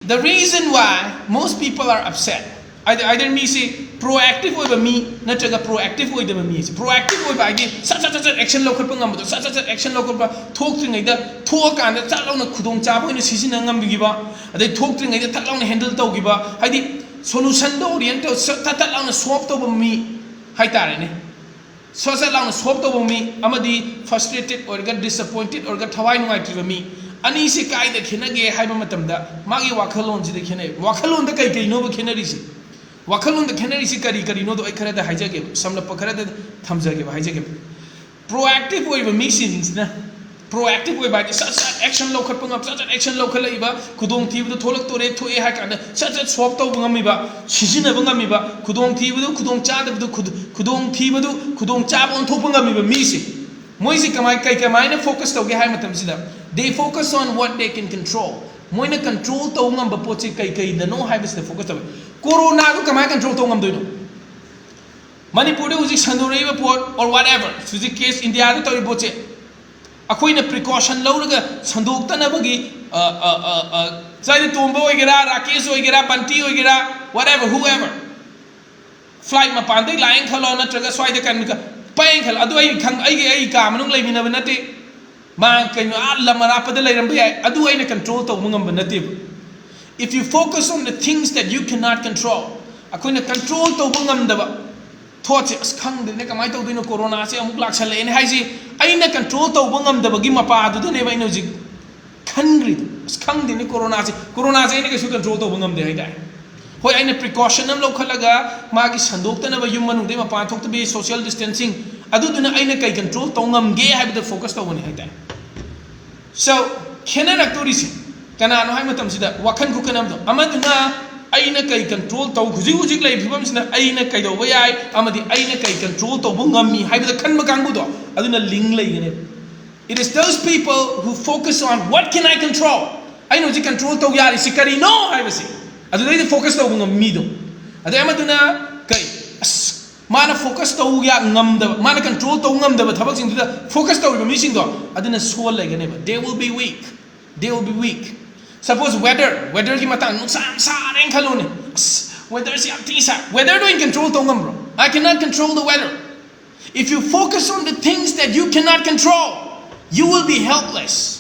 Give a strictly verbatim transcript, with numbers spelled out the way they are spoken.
The reason why most people are upset, either, either ꯃꯤꯁꯤ proactive ꯑꯣꯏꯕ ꯃꯤ ꯅꯠꯇ꯭ꯔꯒ proactive ꯑꯣꯏꯗꯕ ꯃꯤꯁꯦ, proactive ꯑꯣꯏꯕ ꯍꯥꯏꯗꯤ ꯁꯠ ꯁꯠ ꯁꯠ ꯁꯠ action ꯂꯧꯈꯠꯄ ꯉꯝꯕꯗꯣ, ꯁꯠ ꯁꯠ ꯁꯠ action ꯂꯧꯈꯠꯄ, ꯊꯣꯛꯇ꯭ꯔꯤꯉꯩꯗ, ꯊꯣꯛꯑꯀꯥꯟꯗ ꯆꯠ ꯂꯥꯎꯅ ꯈꯨꯗꯣꯡꯆꯥꯕ ꯑꯣꯏꯅ ꯁꯤꯖꯤꯟꯅ ꯉꯝꯈꯤꯕ, ꯑꯗꯩ ꯊꯣꯛꯇ꯭ꯔꯤꯉꯩꯗ ꯊꯠ ꯂꯥꯎꯅ handle ꯇꯧꯈꯤꯕ, ꯍꯥꯏꯗꯤ solutionꯗ orient ꯇꯧ-, ꯁꯠ ꯊꯠ ꯊꯠ ꯂꯥꯎꯅ solve ꯇꯧꯕ ꯃꯤ ꯍꯥꯏꯇꯥꯔꯦꯅꯦ꯫ ꯁꯠ ꯁꯠ ꯂꯥꯎꯅ solve ꯇꯧꯕ ꯃꯤ ꯑꯃꯗꯤ frustrated ꯑꯣꯏꯔꯒ, disappointed ꯑꯣꯏꯔꯒ, ꯊꯋꯥꯏ ꯅꯨꯡꯉꯥꯏꯇ꯭ꯔꯤꯕ ꯃꯤ, ꯑꯅꯤꯁꯤ ꯀꯥꯏꯗ ꯈꯦꯠꯅꯒꯦ ꯍꯥꯏꯕ ꯃꯇꯝꯗ, ꯃꯥꯒꯤ ꯋꯥꯈꯜꯂꯣꯟꯁꯤꯗ ꯈꯦꯠꯅꯩ꯫ ꯋꯥꯈꯜꯂꯣꯟꯗ ꯀꯩ ꯀꯩꯅꯣꯕ ꯈꯦꯠꯅꯔꯤꯁꯤ? ꯋꯥꯈꯜꯂꯣꯟꯗ ꯈꯦꯠꯅꯔꯤꯁꯤ ꯀꯔꯤ ꯀꯔꯤꯅꯣꯗꯣ ꯑꯩ ꯈꯔꯗ ꯍꯥꯏꯖꯒꯦꯕ, ꯁꯝꯂꯞꯄ ꯈꯔꯗ ꯊꯝꯖꯒꯦꯕ, ꯍꯥꯏꯖꯒꯦꯕ꯫ Proactive ꯑꯣꯏꯕ ꯃꯤꯁꯤꯡꯁꯤꯅ, proactive ꯑꯣꯏꯕ ꯍꯥꯏꯗꯤ ꯁꯠ ꯁꯠ action ꯂꯧꯈꯠꯄ ꯉꯝ, ꯁꯠ ꯁꯠ action ꯂꯧꯈꯠꯂꯛꯏꯕ, ꯈꯨꯗꯣꯡꯊꯤꯕꯗꯨ ꯊꯣꯛꯂꯛꯇꯣꯔꯦ, ꯊꯣꯛꯑꯦ ꯍꯥꯏ ꯀꯥꯟꯗ ꯁꯠ ꯁꯠ solve ꯇꯧꯕ ꯉꯝꯃꯤꯕ, ꯁꯤꯖꯤꯟꯅꯕ ꯉꯝꯃꯤꯕ, ꯈꯨꯗꯣꯡꯊꯤꯕꯗꯨ, ꯈꯨꯗꯣꯡꯆꯥꯗꯕꯗꯨ, ꯈꯨꯗ-, ꯈꯨꯗꯣꯡꯊꯤꯕꯗꯨ ꯈꯨꯗꯣꯡꯆꯥꯕ ꯑꯣꯟꯊꯣꯛꯄ ꯉꯝꯃꯤꯕ ꯃꯤꯁꯦ, ꯃꯣꯏꯁꯦ ꯀꯃꯥꯏ, ꯀꯩ, ꯀꯃꯥꯏꯅ focus ꯇꯧꯒꯦ ꯍꯥꯏ ꯃꯇꯝꯁꯤꯗ, they focus on what they can control꯫ ꯃꯣꯏꯅ control ꯇꯧꯕ ꯉꯝꯕ ꯄꯣꯠꯁꯦ ꯀꯩ ꯀꯩꯗꯅꯣ ꯍꯥꯏꯕꯁꯤꯗ focus ꯇꯧꯋꯦ꯫ ꯀꯣꯔꯣꯅꯥꯗꯨ ꯀꯃꯥꯏꯅ control ꯇꯧꯕ ꯉꯝꯗꯣꯏꯅꯣ? ꯃꯅꯤꯄꯨꯔꯗ ꯍꯧꯖꯤꯛ ꯁꯟꯗꯣꯔꯛꯏꯕ ꯄꯣꯠ, or whatever, ꯍꯧꯖꯤꯛ case ꯏꯟꯗꯤꯌꯥꯗ ꯇꯧꯔꯤꯕ ꯄꯣꯠꯁꯦ, ꯑꯩꯈꯣꯏꯅ precaution ꯂꯧꯔꯒ ꯁꯟꯗꯣꯛꯇꯅꯕꯒꯤ, ꯑ, ꯑ, ꯑ, ꯑ, ꯆꯥꯏꯗ ꯇꯣꯝꯕ ꯑꯣꯏꯒꯦꯔꯥ, ꯔꯥꯀꯦꯁ ꯑꯣꯏꯒꯦꯔꯥ, ꯕꯟꯇꯤ ꯑꯣꯏꯒꯦꯔꯥ, whatever, whoever, flight ꯃꯄꯥꯟꯗꯩ ꯂꯥꯛꯑꯦꯅ ꯈꯜꯂꯣ, ꯅꯠꯇ꯭ꯔꯒ ꯁ꯭ꯋꯥꯏꯗ ꯀꯟ-, ꯄꯛꯑꯦꯅ ꯈꯜꯂꯣ, ꯑꯗꯨ ꯑꯩ ꯈꯪ-, ꯑꯩꯒꯤ, ꯑꯩ ꯀꯥ ꯃꯅꯨꯡ ꯂꯩꯃꯤꯟꯅꯕ ꯅꯠꯇꯦ, ꯃꯥ ꯀꯩꯅꯣ, ꯑꯥ ꯂꯝ ꯑꯔꯥꯞꯄꯗ ꯂꯩꯔꯝꯕ ꯌꯥꯏ, ꯑꯗꯨ ꯑꯩꯅ control ꯇꯧꯕ ꯉꯝꯕ ꯅꯠꯇꯦꯕ꯫ If you focus on the things that you cannot control, ꯑꯩꯈꯣꯏꯅ control ꯇꯧꯕ ꯉꯝꯗꯕ ꯊꯣꯠꯁꯦ, "ꯑꯁ, ꯈꯪꯗꯦꯅꯦ, ꯀꯃꯥꯏꯅ ꯇꯧꯗꯣꯏꯅꯣ, ꯀꯣꯔꯣꯅꯥꯁꯦ ꯑꯃꯨꯛ ꯂꯥꯛꯁꯜꯂꯛꯑꯦꯅꯦ" ꯍꯥꯏꯁꯤ, ꯑꯩꯅ control ꯇꯧꯕ ꯉꯝꯗꯕꯒꯤ ꯃꯄꯥꯗꯨꯗꯅꯦꯕ ꯑꯩꯅ ꯍꯧꯖꯤꯛ ꯈꯟꯈ꯭ꯔꯤꯗꯣ꯫ "ꯑꯁ, ꯈꯪꯗꯦꯅꯦ, ꯀꯣꯔꯣꯅꯥꯁꯦ, ꯀꯣꯔꯣꯅꯥꯁꯦ ꯑꯩꯅ ꯀꯩꯁꯨ control ꯇꯧꯕ ꯉꯝꯗꯦ" ꯍꯥꯏꯇꯥꯔꯦ꯫ ꯍꯣꯏ, ꯑꯩꯅ precaution ꯑꯃ ꯂꯧꯈꯠꯂꯒ ꯃꯥꯒꯤ ꯁꯟꯗꯣꯛꯇꯅꯕ, ꯌꯨꯝ ꯃꯅꯨꯡꯗꯩ ꯃꯄꯥꯟ ꯊꯣꯛꯇꯕꯤ, social distancing, ꯑꯗꯨꯗꯨꯅ ꯑꯩꯅ ꯀꯩ control ꯇꯧ ꯉꯝꯒꯦ ꯍꯥꯏꯕꯗ focus ꯇꯧꯕꯅꯦ ꯍꯥꯏꯇꯥꯔꯦ꯫ So, ꯈꯦꯠꯅꯔꯛꯇꯣꯔꯤꯁꯦ ꯀꯅꯥꯅꯣ ꯍꯥꯏ ꯃꯇꯝꯁꯤꯗ, ꯋꯥꯈꯜ ꯈꯨꯈꯟ ꯑꯃꯗꯣ, ꯑꯃꯗꯨꯅ ꯑꯩꯅ ꯀꯩ control ꯇꯧ, ꯍꯧꯖꯤꯛ ꯍꯧꯖꯤꯛ ꯂꯩꯔꯤꯕ ꯐꯤꯕꯝꯁꯤꯅ ꯑꯩꯅ ꯀꯩꯗꯧꯕ ꯌꯥꯏ ꯑꯃꯗꯤ ꯑꯩꯅ ꯀꯩ control ꯇꯧꯕ ꯉꯝꯃꯤ ꯍꯥꯏꯕꯗ ꯈꯟꯕ ꯀꯥꯡꯕꯨꯗꯣ, ꯑꯗꯨꯅ link ꯂꯩꯒꯅꯦꯕ꯫ It is those people who focus on what can I control, ꯑꯩꯅ ꯍꯧꯖꯤꯛ control ꯇꯧ ꯌꯥꯔꯤꯁꯤ ꯀꯔꯤꯅꯣ ꯍꯥꯏꯕꯁꯤ, ꯑꯗꯨꯗꯩꯗ focus ꯇꯧꯕ ꯉꯝꯕ ꯃꯤꯗꯣ꯫ ꯑꯗꯩ ꯑꯃꯗꯨꯅ ꯀꯩ, ꯑꯁ, ꯃꯥꯅ focus ꯇꯧ ꯌꯥ-, ꯉꯝꯗꯕ, ꯃꯥꯅ control ꯇꯧ ꯉꯝꯗꯕ ꯊꯕꯛꯁꯤꯡꯗꯨꯗ focus ꯇꯧꯔꯤꯕ ꯃꯤꯁꯤꯡꯗꯣ, ꯑꯗꯨꯅ soul ꯂꯩꯒꯅꯦꯕ꯫ They will be weak. They will be weak. Suppose weather, weatherꯒꯤ ꯃꯇꯥꯡ, ꯅꯨꯡꯁꯥ ꯌꯥꯝ ꯁꯥꯔꯦꯅ ꯈꯜꯂꯣꯅꯦ. ꯑꯁ, weatherꯁꯤ ꯌꯥꯝ ꯊꯤ ꯁꯥꯏ. Weatherꯗꯣ ꯑꯩꯅ control ꯇꯧ ꯉꯝꯕ꯭ꯔꯣ? I cannot control the weather. If you focus on the things that you cannot control, you will be helpless.